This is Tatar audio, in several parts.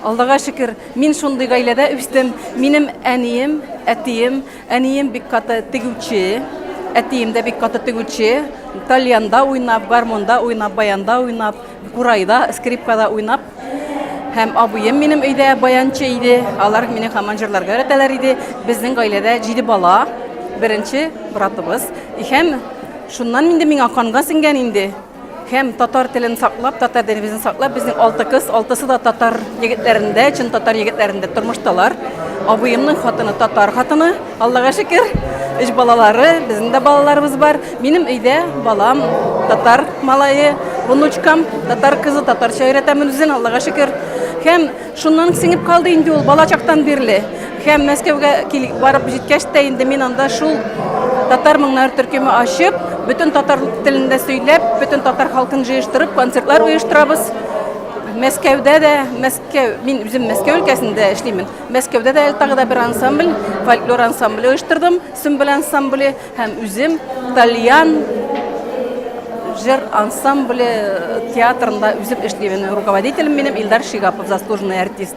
Аллага шөкер, мин шундый гаиләдә үстем. Минем әнием, әтием, әнием бик каты тегүче, әтием дә бик каты тегүче. Тальянда уйнап, гармунда уйнап, баянда уйнап, курайда, скрипкада уйнап. Һәм абыем минем өйдә баянчы иде. Алар мине һаман җырларга өйрәтәләр иде. Безнең гаиләдә җиде бала, беренче братыбыз. Һәм шуннан инде миңа канга сеңгән инде. Һәм татар телен саклап, татар телебезне саклап, безнең алты кыз, алтысы да татар егетләрендә, чын татар егетләрендә тормышталар. Абыемның хатыны татар хатыны, Аллага шөкер. Өч балалары, безнең дә балаларыбыз бар. Минем өйдә балам татар малае, внучкам татар кызы, татарча өйрәтәм үзен, Аллага шөкер. Һәм шуннан сеңеп калды инде ул балачактан бирле. Һәм Мәскәүгә килеп барып җиткәч тә инде мин анда шул татар моңнары төркеме ачып, бөтен татар телендә сөйләп, бөтен татар халкын җыештырып, концертлар оештырабыз. Мәскәүдә дә, Мәскәү, мин үзем Мәскәү өлкәсендә эшлимен. Мәскәүдә дә әле тагы да бер ансамбль, фольклор ансамбле оештырдым, Сөмбел ансамбле һәм үзем тальян җыр ансамбле театрында үзем эшлимен. Руководителем минем Илдар Шигапов, заслуженный артист.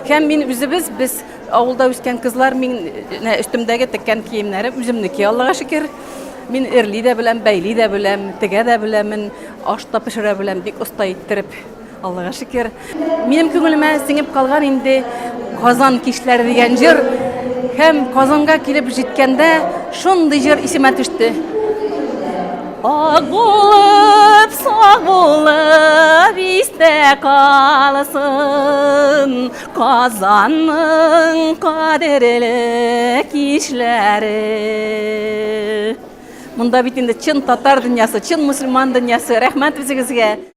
Һәм мин үзебез, без авылда үскән кызлар, мин менә өстемдәге теккән киемнәрем үземнеке, Аллага шөкер. Мин эрли дә беләм, бәйли дә беләм, тегә дә беләмен, аш та пешерә беләм, бик оста иттереп. Аллага шөкер. Минем күңелемә сеңеп калган инде Казан кичләре дигән җыр. Һәм Казанга килеп җиткәндә шундый җыр исемә төште. Ак булып, сак булып истә калсын Казанның кадерле кичләре. Монда бит инде чын татар дөньясы, чын мөселман дөньясы. Рәхмәт үзегезгә.